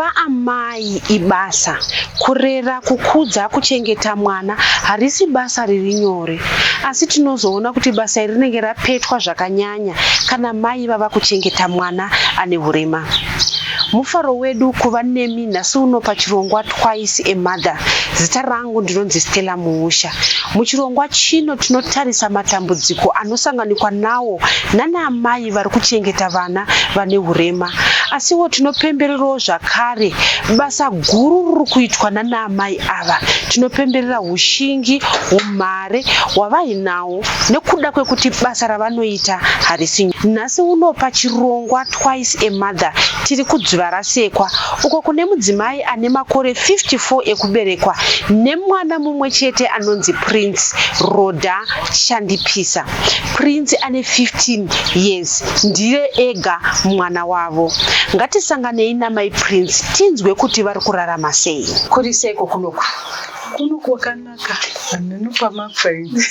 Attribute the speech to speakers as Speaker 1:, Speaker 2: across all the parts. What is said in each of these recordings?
Speaker 1: Kuva amai ibasa. Kurera, kukudza, kuchengeta mwana harisi basa riri nyore. Asi tinozoona kuti basa iri rinenge rapetwa zvakanyanya kana mai vava kuchengeta mwana ane hurema. Mufaro wedu kuva nemi nhasi uno pachirongwa Twice a Mother. Zita rangu ndinonzi Stella Muusha. Muchirongwa chino tinotarisa matambudziko anosanganikwa nawo nana amai vari kuchengeta vana vane hurema. Asiwo tinopembererawo zvakare basa guru riri kuitwa nana amai ava. Tinopemberera hushingi, umhare hwavainawo nekuda kwekuti basa ravanoita harisi. Nhasi uno pachirongwa Twice a Mother tiri kuDzivarasekwa uko kune mudzimai ane makore 54 ekuberekwa nemwana mumwe chete anonzi Prince Rhoda Chandipisa. Prince ane 15 years ndiye ega mwana wavo. Ngatisanganei namai Prince tinzwe kuti vari kurarama sei. Kuri seiko kunoku?
Speaker 2: Kuno kwakanaka hameno pamabva imi.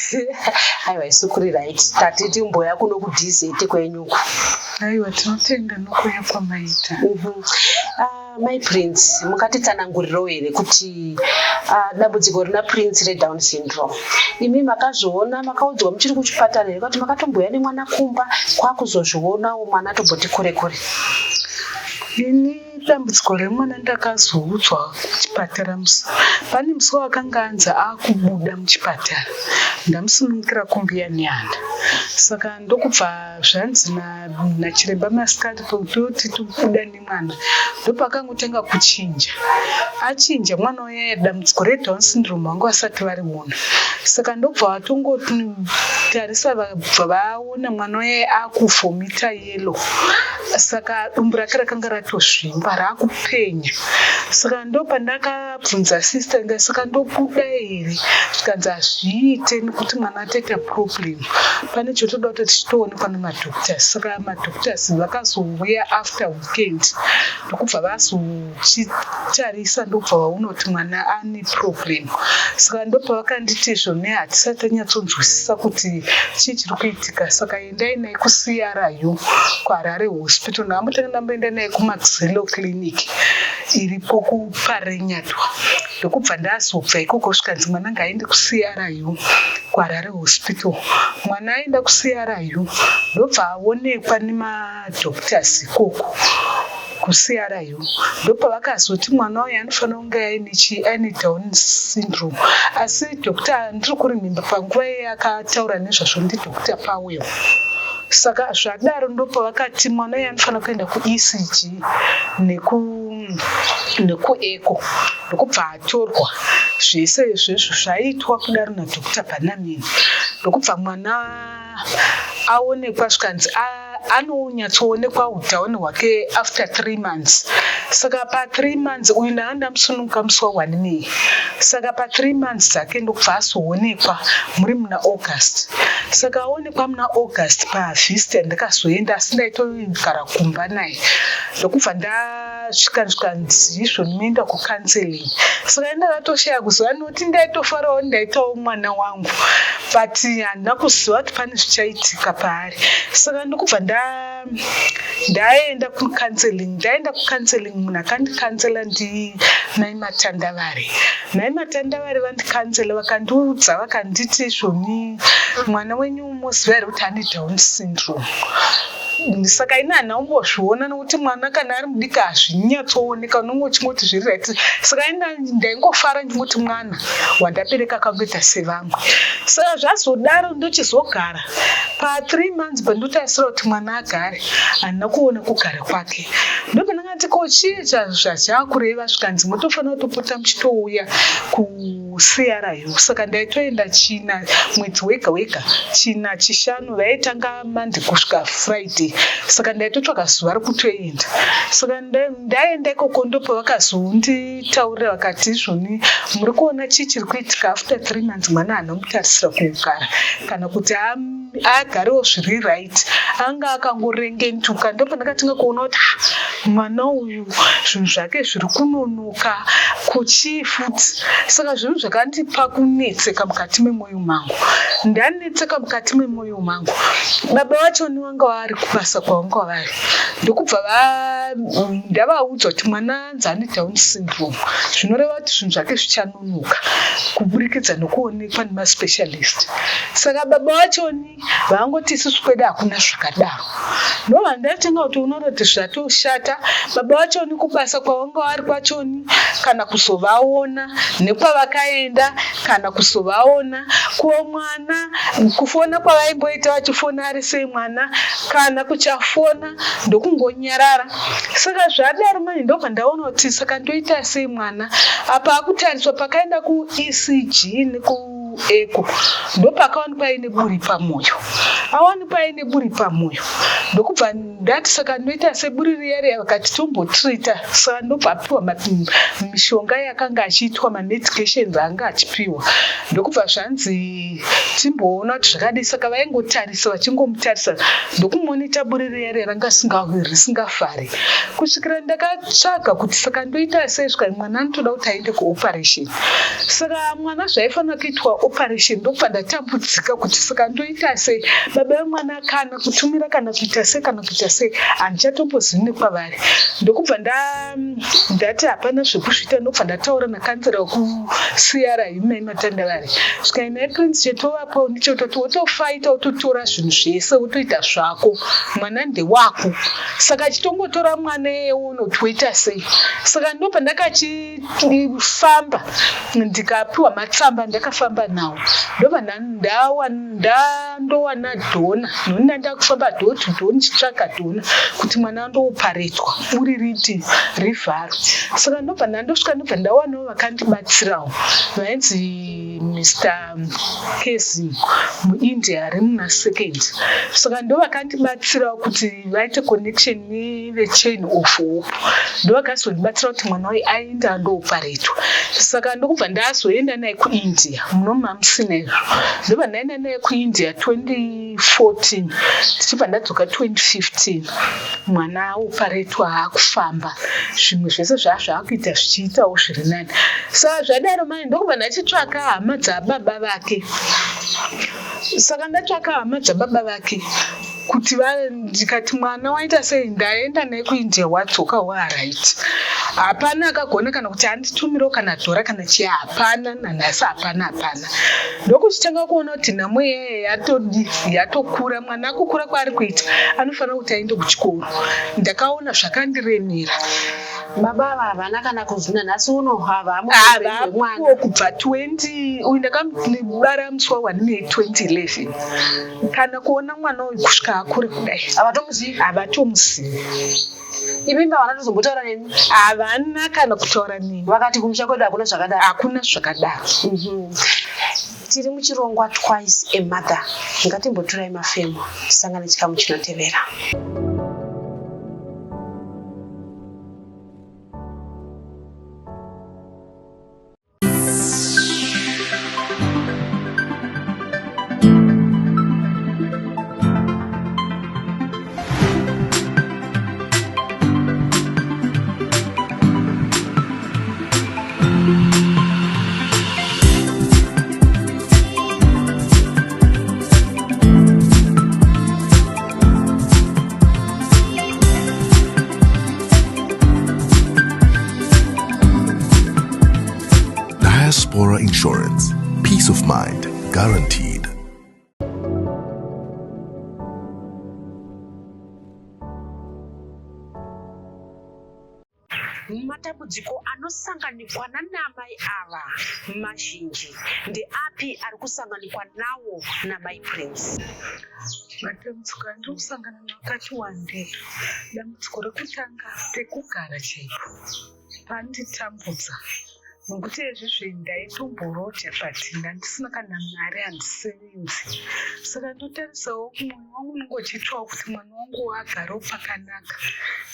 Speaker 1: Aiwa isu kuri right. Tati timboya kuno kuDZ kwenyu uku.
Speaker 2: Aiwa tinotenda nokuuya kwamaita.
Speaker 1: Mai Prince, mungatitsanangurirawo here kuti dambudziko rina Prince reDown syndrome imi makazviona makaudzwa muchiri kuchipatara here kuti makatombouya nemwana kumba kwakuzozvionawo mwana atomboti kure kure?
Speaker 2: Ini dambudziko remwana ndakazoudzwa kuchipatara musi pane musi wakanga anzi akubuda muchipatara ndamusunungukira kumbuya nehanda saka ndokubva zvanzi nachiremba masikati toti tobuda nemwana ndopakangotanga kuchinja achinja mwana uya dambudziko redown syndrome vanga vasati variona saka ndobva vatongotarisa vabva vaona mwana uya akuvhomita yellow saka dumbu rake rakanga ratozvimba raakupenya saka ndopandakabvunza sister ndikati saka ndobuda here zvikanzi hazviite nekuti mwana atoita problem pane chotoda kuti tichitoonekwa nemadoctors saka madoctors vakazouya after weekend ndokubva vazochitarisa ndokubva vaona kuti mwana ane problem saka ndopavakanditi izvoni hatisati tanyatsonzwisisa kuti chii chiri kuitika saka endai naye kuCRU kuHarare Hospital ndakambotanga ndamboenda naye kuMaxillo Clinic iripo kuParenyatwa ndokubva ndazobva ikoko zvikanzi mwana ngaaende kuCRU kuHarare Hospital mwana aenda kuCRU ndobva aonekwa nemadoctors ikoko kuCRU ndopavakazoti mwana uyu anofanira kunge aine chi aine Down syndrome asi doctor ndiri kurimimba panguva iye akataura nezvazvo ndiDr Powell saka zvadaro ndopavakati mwana uyu anofanira kuenda kuECG nekuecho ndokubva atorwa zvese izvezvo zvaitwa kudaro naDr Banamini ndokubva mwana aonekwa zvikanzi anonyatsoonekwa hudown hwake after 3 months saka pa3 months uyu ndanga ndamusununguka musi wa1 May saka pa3 months dzake ndokubva azoonekwa muri muna August saka aonekwa muna August pavisit ndakazoenda asi ndaitogara kumba naye ndokubva ndasvika zvikanzi izvo ndinoenda kucounseling saka ndakatoshaya kuziva nokuti ndaitofarawo ndaitawo mwana wangu but handina kuziva kuti pane zvichaitika paari saka ndokubva ndaenda kucounseling ndaenda kucounseling munhu akandicounsela ndimai Matandavare. Mai Matandavare vandicounsela vakandiudza vakanditi izvoni mwana wenyu moziva here kuti ane Down syndrome saka ini handina kumbozviona nokuti mwana kana ari mudiki hazvinyatsooneka unonge uchingoti zviri right saka ini ndaingofara ndingoti mwana wandabereka akangoita sevamwe saka zvazodaro ndochizogara pa3 months pandotarisira kuti mwana agare handina kuona kugara kwake ndopandakati ko chii zvazvakureva zvikanzi motofanira kutopota muchitouya kuCRU saka ndaitoenda china mwedzi wega wega china chishanu vaitanga Monday kusvika Friday saka ndaitotsvaka zuva rekutoenda saka ndaenda ikoko ndopavakazonditaurira vakati izvoni muri kuona chii chiri kuitika after 3 months mwana haana mutarisira kugara kana kuti agarewo zviri right anga akangorengentuka ndopandakatanga kuona kuti mwana uyu zvinhu zvake zviri kunonoka. Ko chii futi? Saka zvinhu zvakandipa kunetseka mukati memwoyo mangu. Ndanetseka mukati memwoyo mangu. Baba vachoni vanga vari kubasa kwavanga vari. Ndokubva ndavaudza kuti mwana anzi ane Down syndrome zvinoreva kuti zvinhu zvake zvichanonoka kuburikidza nokuonekwa nemaspecialist. Saka baba vachoni vangoti isusu kwedu hakuna zvakadaro. Ndobva ndatanga kutoona kuti zvatoshata. Baba vachoni kubasa kwavanga vari kwachoni kana kuzovaona nekwavakaenda kana kuzovaona. Ko mwana kufona kwavaimboita vachifona ari sei mwana kana kuchafona ndokungonyarara. Saka zvadaro manje ndobva ndaona kuti saka ndoita sei mwana. Apa akutariswa pakaenda kuECG neku eko ndopakawanikwa aine buri pamoyo awanikwa aine buri pamoyo ndokubva ndati saka ndoita seburi riya riya vakati tombotrita saka ndobva apiwa mishonga yakanga achiitwa mamedications anga achipiwa ndokubva zvanzi timboona kuti zvakadii saka vaingotarisa vachingomutarisa ndokumonita buri riya riya ranga risingafari kusvikira ndakatsvaga kuti saka ndoita sei svika mwana anotoda kuti aende kuoperation Saka mwana zvaifanira kuitwa operation ndokubva ndatambudzika kuti saka ndoita sei baba vemwana kana kutumira kana kuita sei kana kuita sei handichatombozivi nekwavari ndokubva ndati hapana zvekuzviita ndokubva ndataura nakanzera wekuCRU mai Matandavari svikai naye Prince chetovapo ndichototi wotofaita wototora zvinhu zvese wotoita zvako mwana ndewako saka chitongotora mwana iyeye wonoti woita sei saka ndopandakachi Ndifamba ndikapiwa matsamba ndakafamba nawo ndobva ndandowana dhona noni ndandakufamba door to door ndichitsvaga dhona kuti mwana andooparetwa uri riti rivharwe saka ndobva ndandosvika ndobva ndawanawo vakandibatsirawo vainzi Mr Kezim muIndia ari muna second saka ndovakandibatsirawo kuti vaite connection nevechain of hope ndovakazondibatsira kuti mwana uyu aende andooparetwa saka ndokubva ndazoenda naye kuIndia muno mamusina izvo ndobva ndaenda naye kuIndia 2014 tichibva ndadzoka 2015 mwana aoparetwa akufamba zvimwe zvese zvaa zvaakuita zvichiitawo zviri nani saka zvadaro manje ndokubva ndachitsvaka hama dzababa vake saka ndatsvaka hama dzababa vake kuti ndikati mwana waita sei ndaenda naye kuindia wadzoka waaright hapana akagona kana kuti anditumirawo kana dhora kana chii hapana nanhasi hapana hapana ndokuchitanga kuona kuti nhamo iyeye yatodi yatokura mwana akukura kwaari kuita anofanira kuti aende kuchikoro ndakaona zvakandiremera
Speaker 1: Baba ava havana kana kuzina nhasi uno
Speaker 2: havamo kubva 20 uyu ndakamubara musi wa 1 May 2011 kana kuona mwana uyu kusvika akure kudai
Speaker 1: havatomuzivi
Speaker 2: havatomuzivi
Speaker 1: imi havana tozombotaura nemi
Speaker 2: havana kana kutaura nemi
Speaker 1: vakati kumusha kwedu hakuna zvakadaro
Speaker 2: hakuna zvakadaro
Speaker 1: Tiri muchirongwa Twice a Mother. Ngatimbotorai mafemo tisangane chikamu chinotevera.
Speaker 3: Diaspora Insurance. Peace of mind guaranteed.
Speaker 1: Matambudziko anosanganikwa nanamai ava mazhinji. Ndeapi ari kusanganikwa nawo namai Prince?
Speaker 2: Matambudziko andiri kusangana nawo akati wandei. Dambudziko rekutanga pekugara chaipo panditambudza nokuti ezvizvi ndaitomboroja but ndandisina kana mari handisevenzi saka ndotarisawo mwoyo wangu unenge uchitsvawo kuti mwana wangu agarewo pakanaka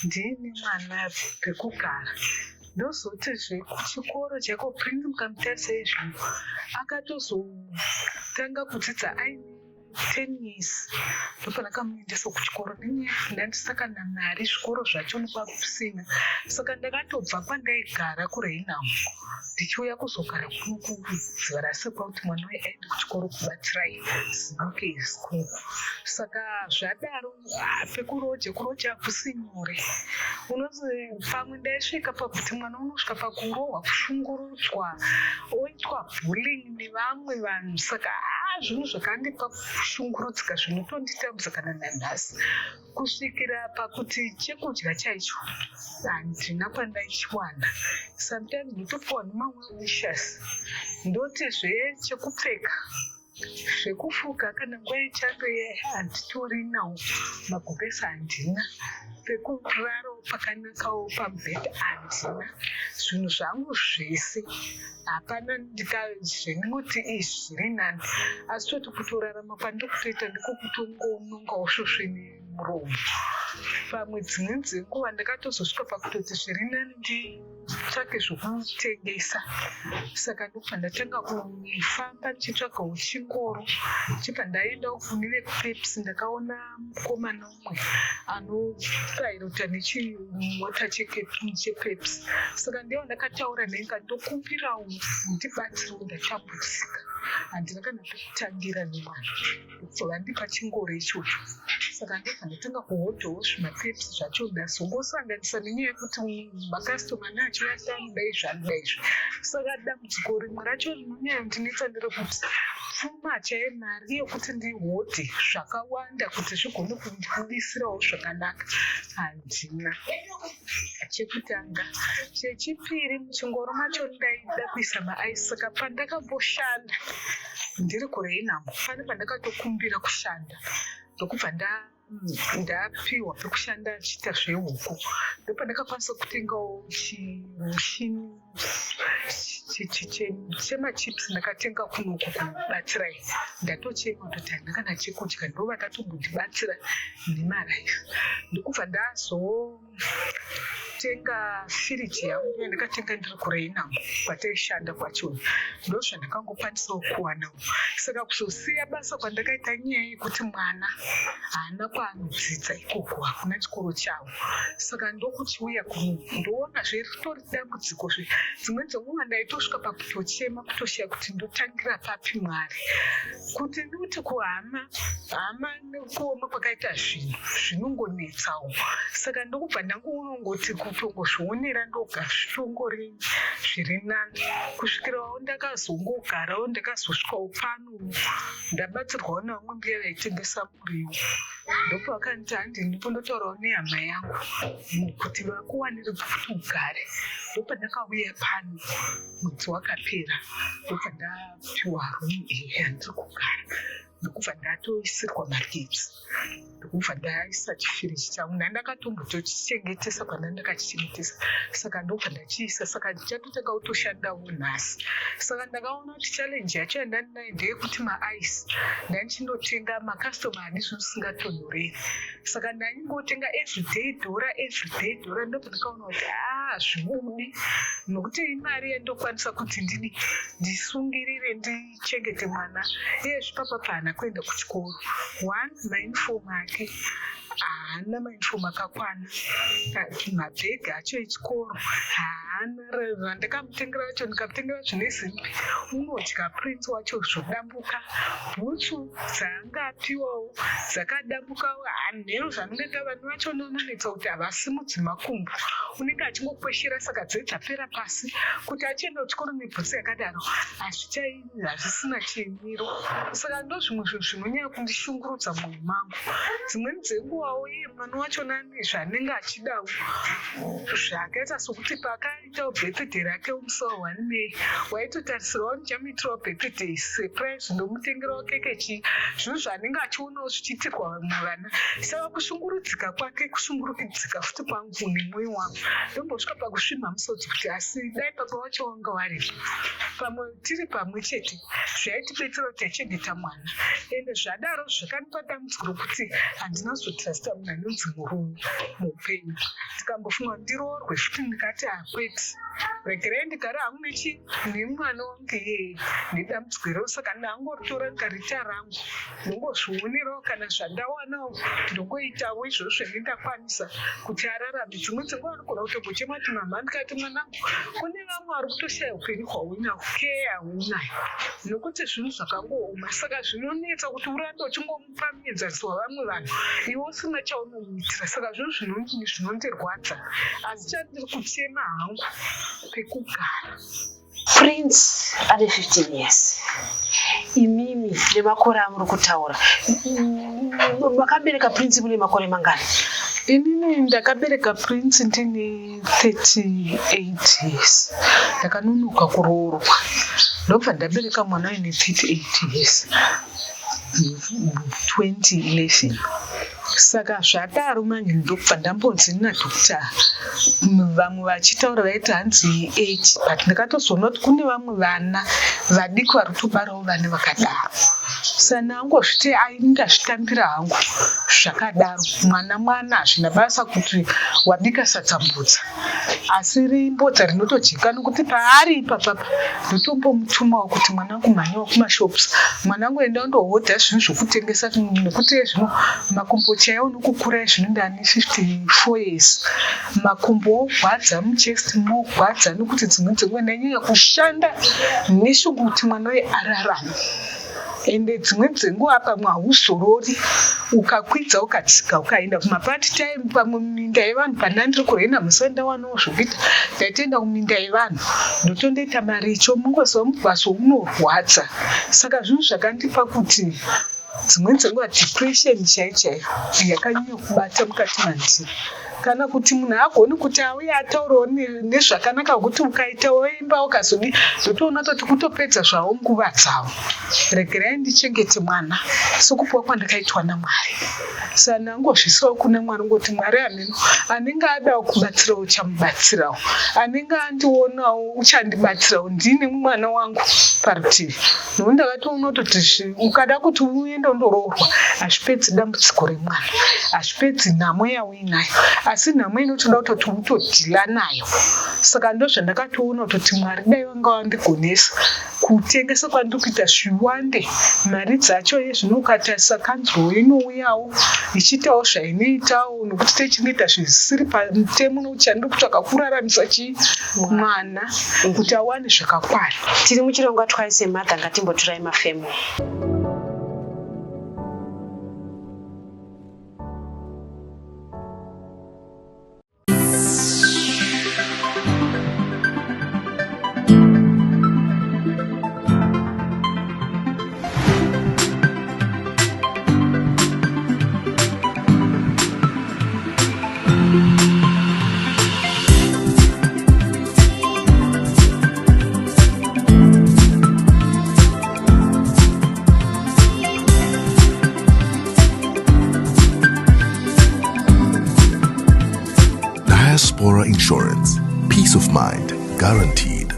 Speaker 2: ndiine mwana pekugara ndozotizve kuchikoro chaiko Prince mukamutarisa izvino akatozotanga kudzidza aine. 10 years ndopandakamuendesa kuchikoro nenyaya yekuti ndandisina kana mari zvikoro zvacho nekwakusina saka ndakatobva kwandaigara kuRainham ndichiuya kuzogara kuno kuDzivarasekwa kuti mwana uyu aende kuchikoro kuBatsirai Zimuke School. Saka zvadaro pekuroja kuroja hakusi nyore unozi pamwe ndaisvika pakuti mwana unosvika pakurohwa kushungurudzwa oitwa bullying nevamwe vanhu saka haa zvinhu zvakandipa kushungurudzika zvinotonditambudza kana nanhasi kusvikira pakuti chekudya chaicho handina kwandaichiwana sometimes ndotopiwa nemamwe wishers ndotizve chekupfeka Zvekufuka kana nguva yechando iye handitorinawo, magumbezi handina, pekurarawo pakanakawo pamubhedha handina. Zvinhu zvangu zvese hapana zvendinoti izvi zviri nani asi toti kutorarama kwandiri kutoita ndiko kutongonongawo svosve nemuromo. Pamwe dzimweni dzenguva ndakatozosvika pakutoti zviri nani nditsvake zvokutengesa saka ndobva ndatanga kufamba ndichitsvagawo chingoro ndichibva ndaendawo kune vekupeps ndakaona mukomana umwe anopairota nechimota chepeps saka ndiye wandakataura naye ndikati ndokumbirawo mundibatsirewo ndatambudzika handina kana pekutangira nemwana ndobva vandipa chingoro ichocho saka ndobva ndatanga kuhodhawo zvimapeps zvacho ndazongosanganisa nenyaya yekuti makastoma neachiuya anoda izvi anoda izvi saka dambudziko rimwe racho rinonyanya kundinetsa nderekuti pfuma chaiyo mari yekuti ndihodhe zvakawanda kuti zvigone kundibudisirawo zvakanaka handina chekutanga chechipiri muchingoro macho ndaida kuisa maaisi saka pandakamboshanda ndiri kuReinham pane pandakatokumbira kushanda ndokubva ndapiwa pekushanda achiita zvehuku ndopandakakwanisa kutengawo chimushini chemachips ndakatenga kunoku kubatsirai ndatochema kutoti handina kana chekudya ndovakatombondibatsira nemaraisi ndokubva ndazo tenga firiji yangu yandakatenga ndiri kuReinham kwataishanda kwachona ndozvandakangokwanisawo kuwanawo saka kuzosiya basa kwandakaita nyaya yekuti mwana haana kwaanodzidza ikoko hakuna chikoro chavo saka ndokuchiuya kuno ndoona zveritori dambudziko zve dzimweni dzenguva ndaitosvika pakutochema kutoshaya kuti ndotangira papi mwari kuti ndikuti kuhama hama nekuoma kwakaita zvinhu zvinongonetsawo saka ndokubva ndangoonongoti kutongozvionera ndoga zvitongori zviri nani kusvikirawo ndakazongogarawo ndakazosvikawo pano ndabatsirwawo nevamwe mbuya vaitengesa muriwo ndopavakaniti handi ndipo ndotaurawo nehama yangu kuti vakuwanire pekuti ugare ndopandakauya pano mwedzi wakapera ndobva ndapiwa room iyi yandiri kugara ndokubva ndatoisirwa magetsi ndokubva ndaisa chifiriji changu ndandakatombotochichengetesa kwandandakachichengetesa saka ndobva ndachiisa saka ndichatotanga kutoshandawo nhasi saka ndakaona kuti challenge yacho yandandinayo ndeyekuti maice ndandichindotenga makastoma ane zvinhu zvisingatonhoreri saka ndaingotenga everyday dhora everyday dhora ndobva ndakaona kuti haa zvibudi nokuti imari yandokwanisa kuti ndidi ndisungirire ndichengete mwana iye zvipapa paana kuenda kuchikoro one mauniform ake haana mauniform akakwana mabhegi acho echikoro haana vandakamutengera vacho ndikamutengera zvine simbi unodya prince wacho zvodambuka bhutsu dzaanga apiwawo dzakadambukawo hanhero zvanongoita vanhu vacho unonetsa kuti havasimudzi makumbo unenge achingokweshera saka dzee dzapera pasi kuti achienda kuchikoro nebhutsu yakadaro hazvisina chimiro saka ndozvimwe zvinhu zvinonyanya kundishungurudza mwoyo mangu dzimweni dzenguvawo iye mwana wachona ane zvaanenge achidawo zvakaita sokuti paakaitawo birthday rake musi wa 1 May waitotarisirawo ndichamuitirawo birthday surprise ndomutengerawo keke chii zvinhu zvaanenge achionawo zvichiitirwa vamwe vana saka kushungurudzika kwake kushungurudzika futi kwangu nemwoyo wangu ndombosvika pakusvimha musodzi kuti asi dai baba wacho wanga waripo. Pamwe tiri pamwe chete zvaitibetsera kuti taichengeta mwana. Ende zvadaro zvakandipa dambudziko rokuti handina kuzotrasta munhu anonzi murume muupenyu. Ndikambofunga kuti ndiroorwe futi ndikati hakwete, regerai ndigare hangu nechi nemwana wangu iyeye nedambudziko iroro. Saka ndangoritora ndikariita rangu, ndongozvionerawo kana zvandawanawo ndongoitawo izvozvo zvendingakwanisa kuti ararame. Dzimwe dzenguva anogona kutombochema kuti mhamha, ndikati mwanangu kune vamwe vari kutoshaya upenyu hwauinaho, care yauinayo nokuti zvinhu zvakangooma. Saka zvinonetsa kuti urambe uchingomupa muenzaniso wevamwe vanhu iwe usina chaunomuitira. Saka zvinhu zvinondirwadza, asi chandiri kuchema hangu pekugara.
Speaker 1: Prince ane 15 years, imimi nemakore amuri kutaura, makabereka Prince mune makore mangani?
Speaker 2: Inini ndakabereka Prince ndine 38 years. Ndakanonoka kuroorwa ndobva ndabereka mwana aine 38 years 2011. Saka zvadaro manje ndobva ndambonzi nadoctor, vamwe vachitaura vaiti hanzi age, but ndakatozoona kuti kune vamwe vana vadiki vari kutobarawo vana vakadaro. Saka ndangozviti ai ndazvitambira hangu zvakadaro. Mwana mwana, hazvina basa kuti wabika sadza mbodza, asi rimbodza rinotodyika nokuti paari ipapapa ndotombomutumawo kuti mwanangu mhanyiwa kumashops, mwanangu enda undohodha zvinhu zvokutengesa, nekuti zvino makumbo chaiwo nokukura zvino ndane 54 years, makumbo ogwadza, muchest mogwadza nokuti dzimwe dzenguva ndanyanya kushanda neshungu kuti mwana uyu ararame. Ende dzimwe dzenguva pamwe hauzorori, ukakwidza ukatsika ukaenda kumapart time, pamwe muminda yevanhu. Pandandiri kurena musi wandawanawo zvokuita, ndaitoenda kuminda yevanhu ndotondoita maricho, mungoziva mugwazo unorwadza. Saka zvinhu zvakandipa kuti dzimweni dzenguva depression chaiyo chaiyo yakanyanya kubata mukati mandiri, kana kuti munhu haagoni kuti auye ataurewo nezvakanaka kuti ukaitawo imba ukazodii, ndotoona toti kutopedza zvavo nguva dzavo. Regerai ndichengete mwana sokupiwa kwandakaitwa naMwari. Saka ndangozvisawo kuna Mwari, ngoti Mwari hameno anenge adawo kubatsirawo uchamubatsirawo, anenge andionawo uchandibatsirawo, ndine mwana wangu parutivi. Nokuti ndakatoona kutoti ukada kuti uende undoroorwa hazvipedzi dambudziko remwana, hazvipedzi nhamo yauinayo, asi nhamo inotoda kutoti utodhila nayo. Saka ndozvandakatoona kutoti Mwari dai vanga vandigonesa kutengesa kwandiri kuita zviwande, mari dzacho yezvino ukatarisa kanzuro inouyawo ichiitawo zvainoitawo, nokuti techingoita zvisiri pamutemo, nokuti chandiri kutsvaka kuraramisa chii mwana kuti awane zvakakwana.
Speaker 1: Tiri muchirongwa Twice a Mother, ngatimbotorai mafemo.
Speaker 3: Diaspora Insurance. Peace of mind guaranteed.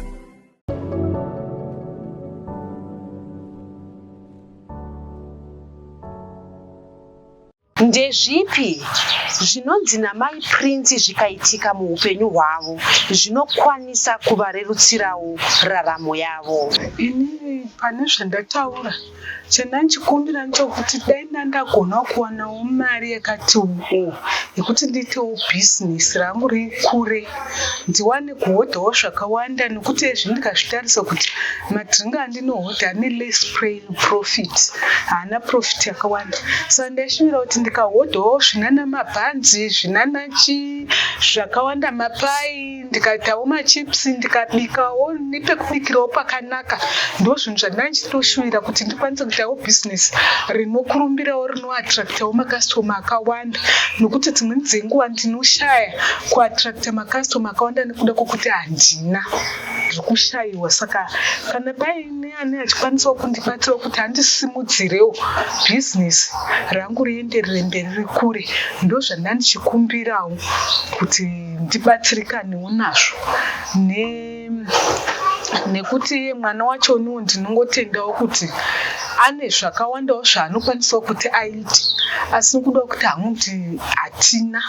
Speaker 1: Ndezvipi zvinonzi namai Prince zvikaitika muupenyu hwavo zvinokwanisa kuvarerutsirawo raramo yavo?
Speaker 2: Inini pane zvandataura, chandanichikumbira ndechokuti dai ndandagona kuwanawo mari yakati wo yekuti ndiitewo bhizinesi rangu rikure, ndiwane kuhodhawo zvakawanda, nekuti ezvi ndikazvitarisa kuti madhiringi andinohodha ane less profit, haana profit yakawanda. Saka ndaishuvira kuti ndikahodhawo zvinana mabhanzi, zvinana chii zvakawanda, mapai, ndikaitawo machips, ndikabikawo nepekubikirawo pakanaka, ndozvinhu zvandanga ndichitoshuvira kuti ndikwanise kuitawo bhizinesi rinokurumbirawo, rinoattractawo makasitoma akawanda, nokuti dzimweni dzenguva ndinoshaya kuattracta makasitoma akawanda nekuda kwokuti handina, ndiri kushayiwa. Saka kana paine ane achikwanisawo kundibatsirawo kuti andisimudzirewo bhizinesi rangu rienderere mberi rikure, ndozvandandichikumbirawo kuti ndibatsirikanewo nazvo. Nekuti iye mwana wachoniwo ndinongotendawo kuti ane zvakawandawo zvaanokwanisawo kuti aite asi nekuda kwekuti hangu kuti hatina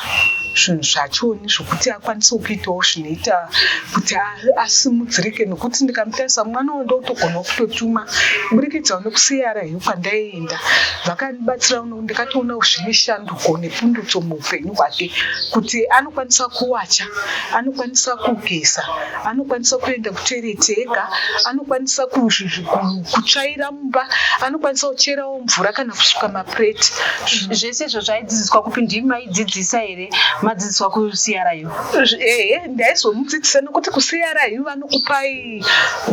Speaker 2: zvinhu zvachoni zvokuti akwanisewo kuitawo zvinoita kuti asimudzirike nekuti ndikamutarisa mwana uyu ndotogonawo kutotuma kuburikidzawo nekuCRU kwandaienda vakandibatsira ndikatoona zvine shanduko nepundutso muupenyu hwake kuti anokwanisa kuwacha anokwanisa kugeza anokwanisa kuenda kutoilet ega anokwanisa kutsvaira mumba anokwanisa kucherawo mvura kana kusuka mapureti.
Speaker 1: Zvese izvo zvaidzidziswa kupi ndimi maidzidzisa here madzidziswa kuCRU?
Speaker 2: Ehe ndaizomudzidzisa nekuti kuCRU vanokupai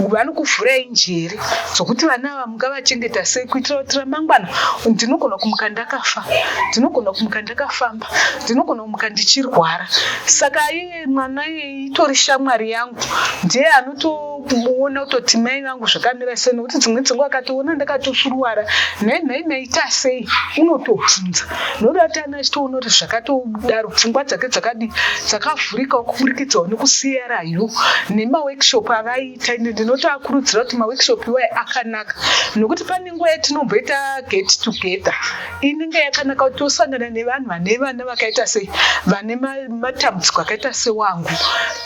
Speaker 2: vanokuvhurai njere dzokuti vana ava mungavachengeta sei kuitira kuti ramangwana ndinogona kumuka ndakafa ndinogona kumuka ndakafamba ndinogona kumuka ndichirwara saka iye mwana iyeye itori shamwari yangu ndiye anotomuona kutoti mai vangu zvakamira sei nokuti dzimwe dzenguva akatoona ndakatosuruwara nhai nhai maita sei unotobvunza nokuda kuti ana achitoona kuti zvakatodaro pfungwa dzake dzakadii dzakavhurikawo kuburikidzawo nekuCRU nemaworkshop avaiita ende ndinotoakurudzira kuti maworkshop iwayo akanaka nokuti pane nguva yatinomboita get together inenge yakanaka kuti tosangana nevanhu vane vana vakaita sei vane matambudziko akaita sewangu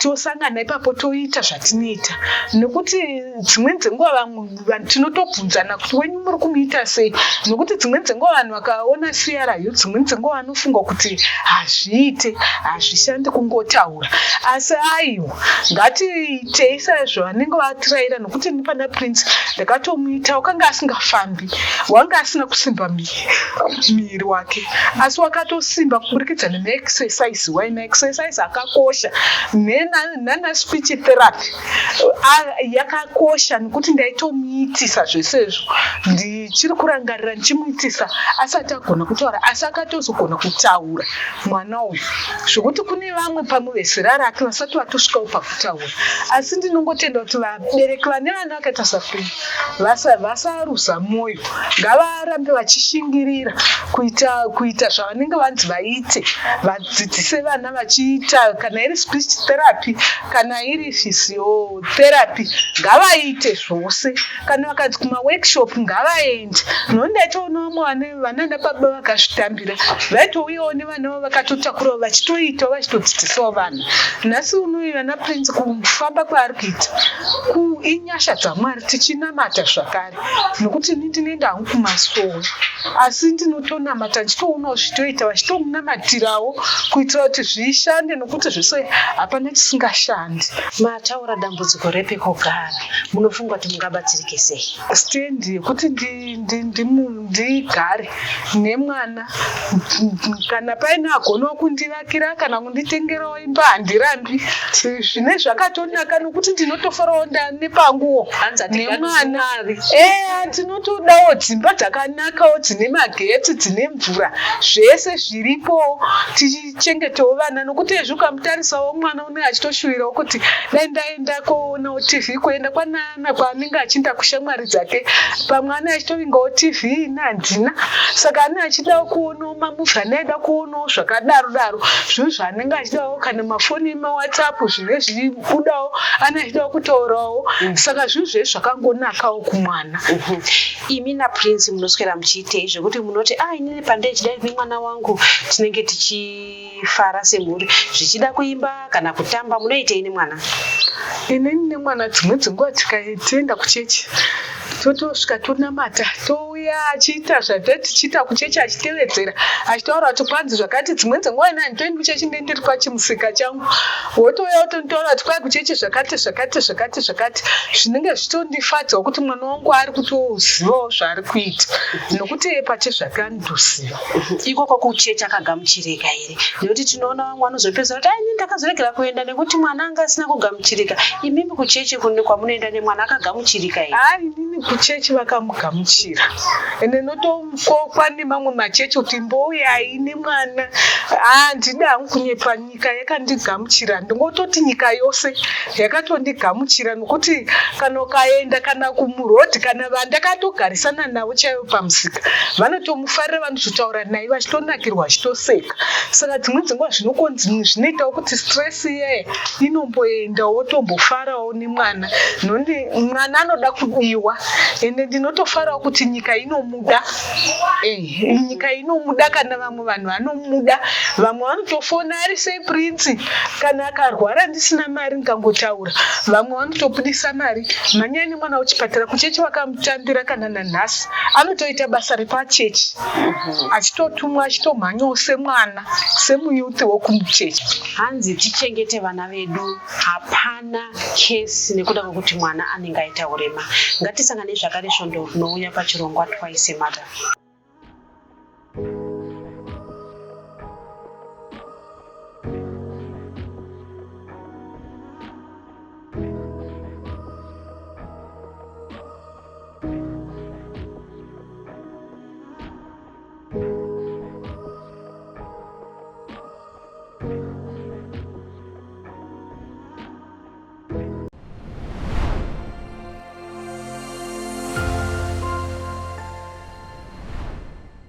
Speaker 2: tosangana ipapo toita zvatinoita nekuti dzimweni dzenguva vamwe vanhu tinotobvunzana kuti wenyu muri kumuita sei nekuti dzimweni dzenguva vanhu vakaona CRU dzimweni dzenguva vanofunga kuti hazviite hazvishandi kungotaura asi aiwa ngatiitei saizvo vanenge vatiraira nekuti ini pana Prince ndakatomuita wakanga asingafambi wanga asina kusimba muviri wake asi wakatosimba kuburikidza nemaexercise wai maexercise akakosha nana speech therapy yakakosha nekuti ndaitomuitisa zvese izvo ndichiri kurangarira ndichimuitisa asati agona kutaura asi akatozogona kutaura mwana uyu zvekuti kune vamwe pamwe vezera rake vasati vatosvikawo pakutaura asi ndinongotenda kuti vabereki vane vana vakaita saFree vasaruza mwoyo ngavarambe vachishingirira kuita kuita zvavanenge vanzi vaite vadzidzise vana vachiita kana iri speech therapy kana iri physiotherapy ngavaite zvose kana vakanzi kumaworkshop ngavaende nokuti ndaitoona vamwe vanana baba vakazvitambira vaitouyawo nevana vavo vakatotakurawo vachitoitawo vachitodzidzisawo vana nhasi unoyi vana Prince kufamba kwaari kuita inyasha dzaMwari tichinamata zvakare nokuti ini ndinoenda hangu kumasowe asi ndinotonamata ndichitoonawo zvitoita vachitomunamatirawo kuitira kuti zvishande nokuti zvese hapana chisingashandi.
Speaker 1: Mataura dambudziko repekugara munofunga kuti mungabatsirike sei?
Speaker 2: Stand yekuti ndigare nemwana kana paine agonawo kundivakira kana kunditengerawo imba handirambi zvine zvakatonaka nokuti ndinotofarawo nepanguwo nemwana eya tinotodawo dzimba dzakanakawo dzine magetsi dzine mvura zvese zviripowo tichichengetewo vana nokuti ezvi ukamutarisawo mwana une achitoshuvirawo kuti dai ndaenda koonawo tv kuenda kwanana kwaanenge achienda kushamwari dzake pamwe ane achitovingawo tv ini handina saka ane achidawo kuonawo mamuvi ane aida kuonawo zvakadaro daro zvinhu zvaanenge achidawo kana mafoni emawhatsapp zvine zvichibudawo ane achidawo kutaurawo saka zvinhu zvese zvakangonakawo kumwana.
Speaker 1: Imi naPrince munoswera muchiitei zvekuti munoti ah inini pandechidai nemwana wangu tinenge tichifara semhuri zvichida kuimba kana kutamba munoitei nemwana?
Speaker 2: Inini nemwana dzimwe dzenguva tikatienda kuchechi totosvika tonamata touya achiita zvatinenge tichiita kuchechi achitevedzera achitaura kuti kwanzi zvakati dzimweni dzenguva ini handitoendi kuchechi ndenge ndiri pachimusika changu wotouya wotonditaura kuti kwai kuchechi zvakati zvakati zvakati zvakati zvinenge zvichitondifadzawo kuti mwana wangu ari kutozivawo zvaari kuita nokuti iye pachezvake anotoziva.
Speaker 1: Ikoko kuchechi akagamuchirika here nekuti tinoona vamwe vanozopedzisira kuti ai ini ndakazoregera kuenda nekuti mwana anga asina kugamuchirika imimi kuchechi kwamunoenda nemwana akagamuchirika here?
Speaker 2: Haa inini kuchechi vakamugamuchira. Ende ndinotokokwa nemamwe machechi kuti mbouyai nemwana. Handidi hangu kunyepa, nyika yakandigamuchira. Ndingototi nyika yose yakatondigamuchira nokuti kana ukaenda kana kumurodhi kana vandakatogarisana navo chaivo pamusika vanotomufarira, vanototaura naye vachitonakirwa vachitoseka. Saka dzimwe dzenguva zvinokonzi zvinoitawo kuti stress iyaya inomboenda wotombofarawo nemwana nokuti mwana anoda kudiwa ende ndinotofarawo kuti nyika inomuda eh, nyika inomuda kana vamwe vanhu vanomuda vamwe vanotofona ari sei prince kana akarwara ndisina mari ndikangotaura vamwe vanotobudisa mari mhanyai nemwana kuchipatara kuchechi vakamutambira kana nanhasi anotoita basa repachechi achitotumwa achitomhanyawo semwana semuyuthi wokumuchechi.
Speaker 1: Hanzi tichengete vana vedu hapana case nekuda kwekuti mwana anenge aita urema. Ngatisanganei zvakare svondo rinouya pachirongwa Twice a Mother.